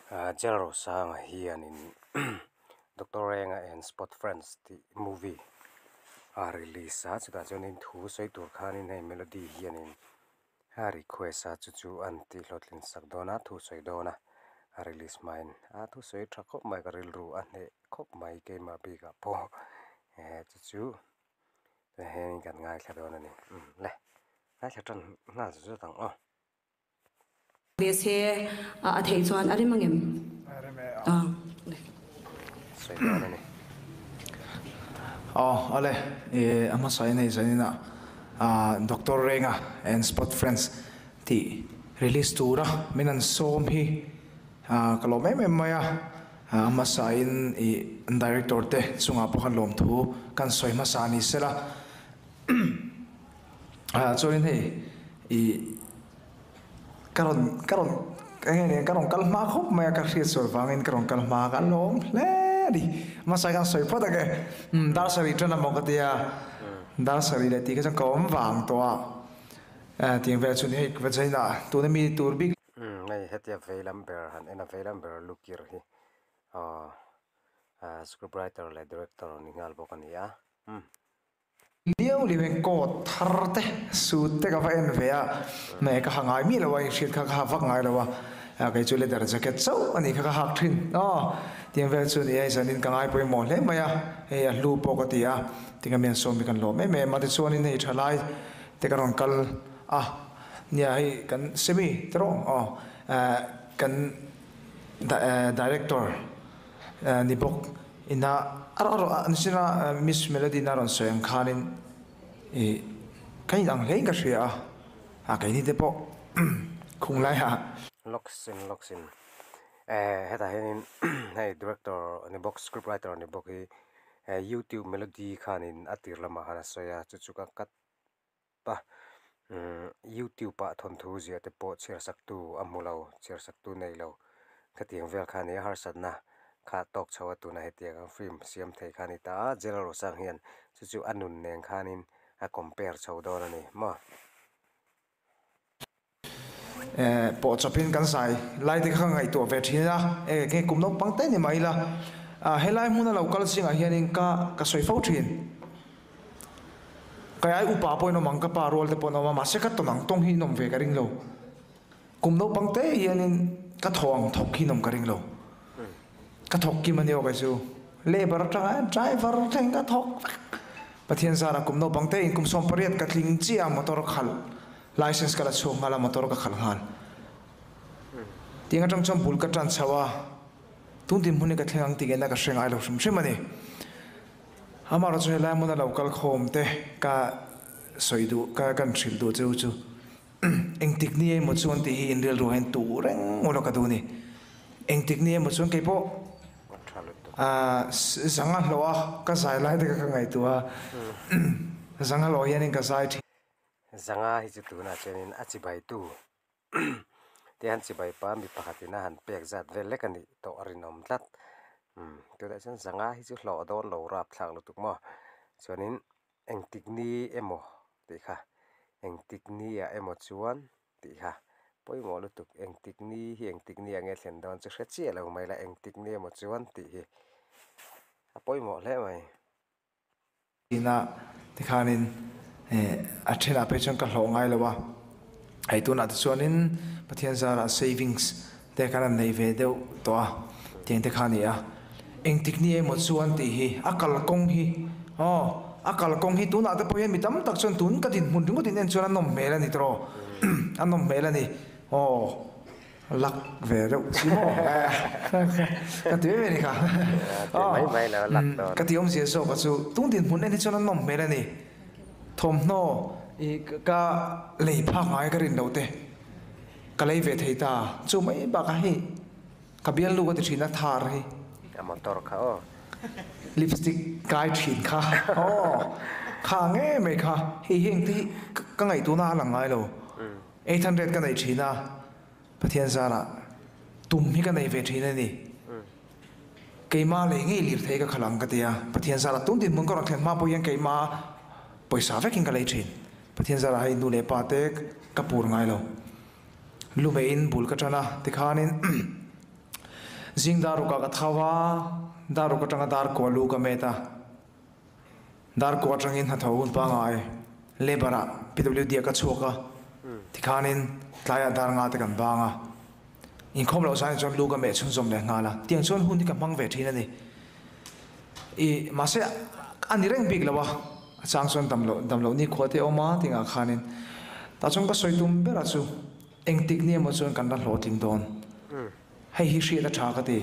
Ahh Jalrosanga hianin Doctor Renga and Spot Friends tih movie a release a chutah chuanin thu sawi tur khanin hei melody hianin a request a chu chu an tih hlawhtlin sak dawn a thu sawi dawn a a release hmain a thusawi tha khawp mai ka rilru a hneh khawp mai keimah bikah pawh eh chu chu tah hianin kan ngaithla dawn a ni umm le ngaithla tan nghal zut zut ang aw. Ve se a theih chuan a rem angem? A rem e a. Sawi dawn a ni. Aw awle i a hmasa in hei zanin ah Doctor Renga and Spot Friends tih release tura min an sawm hi ka lawm em em mai a, a hmasa in i director te chungah pawh khan lawmthu kan sawi hmasa ni sela. Ah chuanin hei ih ka rawn ka rawn eng nge ni ka rawn kal hma khawp mai a ka hriat sual vangin ka rawn kal hma ka lawm hle a ni hmasa khan sawi phawt ang e umm dar sarih tan amaw ka tia dar sarih leh tih kha chuan ka awm vang tawh a eh tiang vel chu ni hei vazaina tuna mi tur bik Umm hei hetia veilam ber han en a veilam ber lukir hi aw ah script writer leh director ni nghal bawk a ni a umm. Liau liau in coat thar te suit te ka va en ve a, hmeh ka ha ngai miah lo a, inhriat kha ka ha vak ngai lo a, kei chu leather jacket chauh a nih kha ka hak thin aw, tiang vel chu ni e, zanin ka ngai pawimawh hle mai a, hei a hlu pawh ka ti a, tinge mian sawm hi kan lawm em em a, tichuanin hei thalai te ka rawn kal a, nia hei kan semi te rawh aw kan director ni bawk ina a rawn a sin a Miss Melody na rawn sawi ang khanin ih ka in ang hlein ka hria a a keini te pawh khung lai ah. Lawksin lawksin eh hetah hianin hei director ni bawk script writer ni bawk hi eh youtube melody khanin a tir lamah khan a sawi a chu chu ka cut a umm youtube ah thawnthu ziah te pawh chhiar sak tu a hmu lo chhiar sak tu nei lo khatiang vel kha a ni a harsatna kha tawk chho a tunah hetiang ang film siam thei kha a ni ta a Jela Rosang hian chu chu a nun nen khanin a compare chho dawn a ni maw. Eh pawh chawpin kan zai lai te kha ka ngaihtuah ve thin a, eh nge kum naupang te ni mai ila, ah helai hmuna lo kal zingah hianin ka ka sawi fo thin. Ka ai upa pawhin awm ang, ka pa rual te pawhin awm a, mahse ka tawn ang tawng hi in awm ve ka ring lo. Kum naupang te hianin ka thaw ang thawk hi in awm ka ring lo. Ka thawk kim a ni aw kei chu. Labour atanga driver thleng ka thawk vek. Pathian zara kum naupang te in kum 18 ka tling chiah a motor khalh. License ka la chhuak nghal a, motor ka khalh nghal. Tiang atang chuan bul ka tan chho a, tun dinhmun hi ka thleng ang tih ngeina ka hre ngai lo hrim hrim a ni. Amaherawhchu chu helai hmuna lo kal khawm te ka sawi duh, ka kan hrilh duh che u chu engtik ni emaw chuan tih hi inrilru hian tu reng ula ka duh a ni. Engtik ni emaw chuan keipawh zanga hlawh a ka zai lai te kha ka ngaihtuah a, zanga hlawh hianin ka zai thin. Zanga hi chu tunah chuanin a chibaitu te han chibai pa mi pakhatin a han pek zat vel lek a nih tawh a rinawm tlat umm tunah chuan zanga hi chu hlawh dawn lo rapthlak lutuk maw chuanin engtik ni emaw tih kha engtik ni ah emaw chuan tih kha pawimawh lutuk engtik ni hi engtik ni ah nge thlen dawn chu hre chiah lo mai la engtik ni emaw chuan tih hi a pawimawh hle mai. Ina tikhanin a thenah phei chuan ka hlawh ngai lo a, hei tunah te chuanin Pathian zarah savings te kan han nei ve deuh tawh a, tiang te kha a ni a. Engtik ni emaw chuan tih hi a kalkawng hi aw a kalkawng hi tunah te pawh hian mi tam tak chuan tun ka dinhmun ringawt in en chuan a nawm hmel a ni tawh a nawm hmel a ni aw. Lak ve reuh chi maw? Ka ti ve ni kha. Ka ti awmzia zawk a chu tung dinhmun en hi chuan a nawm hmel a ni. Thawmhnaw i ka lei phak ngai ka rin loh te ka lei ve thei ta. Chu mai bakah hei ka bialnu ka ti thin a thar hi. A motor kha aw. Lipstick kai thin kha aw. Kha ngei mai kha. Hei heng te hi ka ngaihtuahna a lang ngai lo. 800 ka nei thin a, Pathian zarah tum hi ka nei ve thin a ni. Keimah lei ngei lir thei ka khalh ang ka ti a, Pathian zarah tun dinhmun ka rawn thlen hma pawh hian keimah pawisa vekin ka lei thin. Pathian zarah hei nu leh pa te ka pur ngai lo. Lumeiin bul ka tan a, tikhanin. Zing dar rukah ka thau a, dar ruk atanga dar kua lu ka met a. Dar kua atangin hnathawh hun pangngai labour ah PWD ah ka chhuak a, tikhanin tlaiah dar nga te kan bang a. Inkhawm loh zaiin chuan lu ka meh chhunzawm leh nghal a, tiang chuan hun hi ka hmang ve thin a ni. I mahse a ni reng bik lo a, a chang chuan dam loh dam loh nikhua te a awm a tingah khanin tah chuan ka sawi tum ber a chu engtik ni emaw chuan kan la hlawhtling dawn. Hei hi hriat a tha ka ti.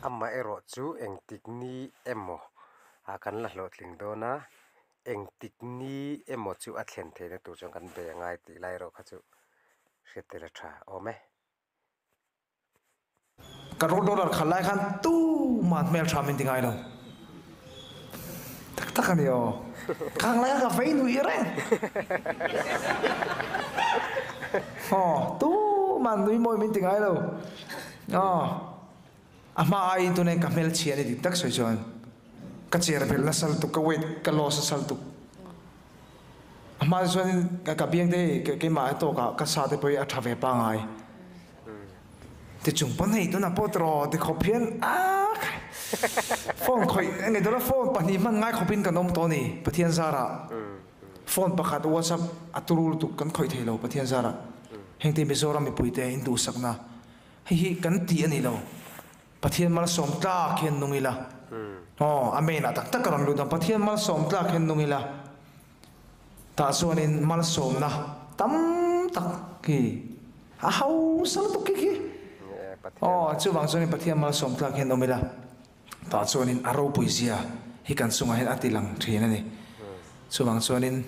Amaherawh chu engtik ni emaw ah kan la hlawhtling dawn a, engtik ni emaw chu a thlen theihna tur chuan kan bei a ngai tih lai erawh kha chu hriat tel a tha awm e. Ka road roller khalh lai khan tumah hmel tha min ti ngai lo. Tak tak a ni aw. Khang lai kha ka vei nuih reng. Aw tumah nui mawi min ti ngai lo. Aw a hma aiin tunah ka hmel chhia a ni dik tak sawi chuan ka cher belh nasa lutuk ka weight ka loss nasa lutuk. A hma chuan ka biang te hei keimah tawkah ka sa te pawh hi a tha ve pangngai. Tichung pawn hei tunah pawh tiraw ti khawp hian ah phone khawih engei dawla phone pahnih hman ngai khawpin kan awm tawh a ni Pathian zarah phone pakhat WhatsApp a turu lutuk kan khawih thei lo Pathian zarah hengte Mizoram mipuite in duhsakna hei hi kan tih a ni lo. Pathian malsawm tlak hian nung ila. Aw, Amen ah tak tak ka rawn lut ang. Pathian malsawm tlak hian nung ila. Tah chuanin malsawmna tam tak hi a hausa lutuk khi khi. Aw, chuvang chuanin Pathian malsawm tlak hian awm ila. Tah chuanin a ropui zia hi kan chungah hian a ti lang thin a ni. Chuvang chuanin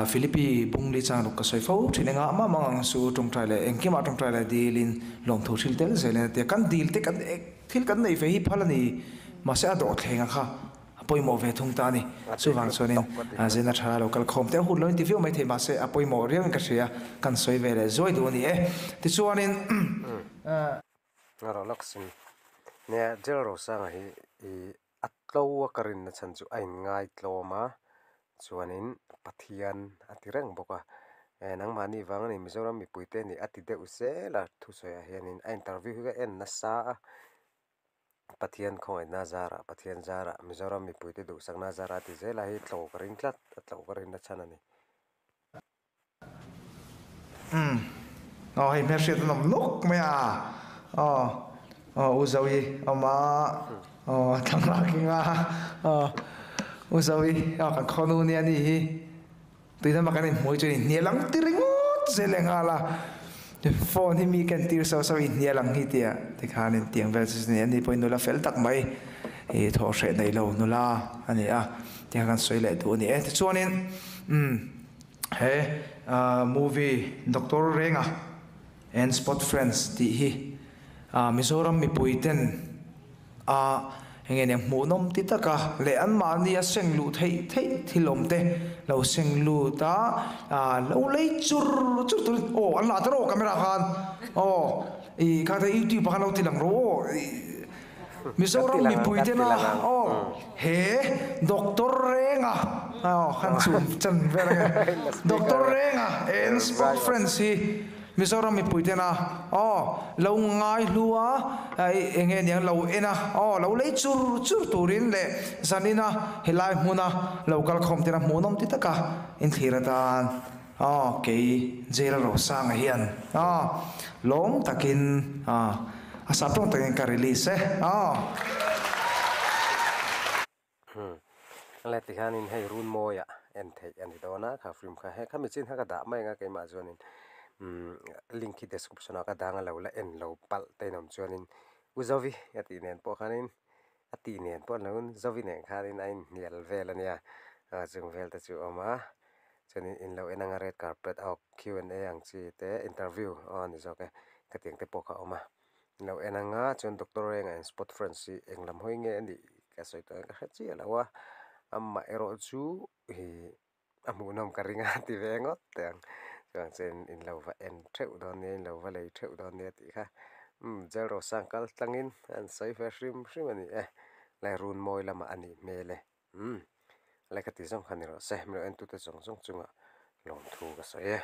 Philippi bung li chang ruk ka sawi fo thin engah mah mang ang su tawngtai leh engkimah tawngtai leh dilin lawmthu thil tel zel in a ti a. Kan dil te kan thil kan nei ve hi phal a ni. Mahse a dawhthleng a kha a pawimawh ve thung ta a ni. Chuvang chuanin zena tha lo kal khawm te a hun lo in ti viau mai thei mahse a pawimawh riau in ka hria kan sawi ve leh zuai duh a ni e. Tichuanin. Rawh lawk sin. Nia Jel Rosanga hi i a tlo a ka rinna chhan chu a inngai tlawm a, chuanin Pathian a ti reng bawk a. Eh nangmahni vang a ni Mizoram mipuite nih a ti deuh zel a thusawiah hianin a interview hi ka en nasa a. Pathian khawngaihna zarah Pathian zarah Mizoram mipuite duhsakna zarah a ti zel a, hei tlo ka ring tlat a tlo ka rinna chhan a ni. Umm aw hei hmelhriat an awm nawk mai a aw aw u Zoe awm a aw thlanglak king a aw u Zoe aw kan khawnu nia ni hi tui lama kan inhmuh hi chuan inhnial ang ti ringawt zel leh nghal a phone hi mi ken tir sauh sauh inhnial ang hi tia tikhan intiang vel chu ani ani pawhin nula fel tak mai ih thawh hreh nei lo nula a ni a tiang kan sawi leh duh a ni e tichuanin umm. He movie Doctor Renga and Spot Friends tih hi Mizoram mipui ten a enge nia hmuhnawm ti taka leh anmahni a seng luh theih theih thil awm te lo seng lut a lo lei chur chur turin aw an lah ta rawh camera khan aw ih kha te youtube ah khan lo ti lang rawh aw ih Mizoram mipui tena aw he Doctor Renga aw khan chum chan vel ange Doctor Renga and Sport Friends hi Mizoram mipui tena aw lo ngai hlu a eng nge niang lo en a aw lo lei chur chur turin leh zanina helai hmuna lo kal khawm tena hmuhnawm ti taka inthlir atan aw kei Jail Rosanga hian aw lawm takin aw a sap tawng takin ka release e aw. Umm le tikhanin hei runmawiah en theih a ni dawn a kha film kha he khami chin kha ka dah mai ang a keimah chuanin umm link hi description ah ka dang a lo la en lo palh te in awm chuanin u Zovi a tih nen pawh khanin a tih nen pawh an lo Zovi nen khanin a inhnial vel a nia chung vel te chu a awm a. Chuanin in lo en anga red carpet a awk Q and A ang chi te interview aw a ni zawk e khatiang te pawh kha a awm a in lo en anga chuan doctor Renga and spot friends hi eng lam hawi nge a nih ka sawi tawh ang ka hre chiah lo a amah erawh chu ih a hmuhnawm ka ring a ti ve ngawt teh ang chuan chuan in lo va en theuh dawn nia in lo va lei theuh dawn nia tih kha umm Jal Rosang kal tlangin an sawi ve hrim hrim a ni e lai runmawi lamah a nih hmel e. Umm, lehkha ti zawng kha ni rawh se, milo entute zawng zawng chungah lawmthu ka sawi e.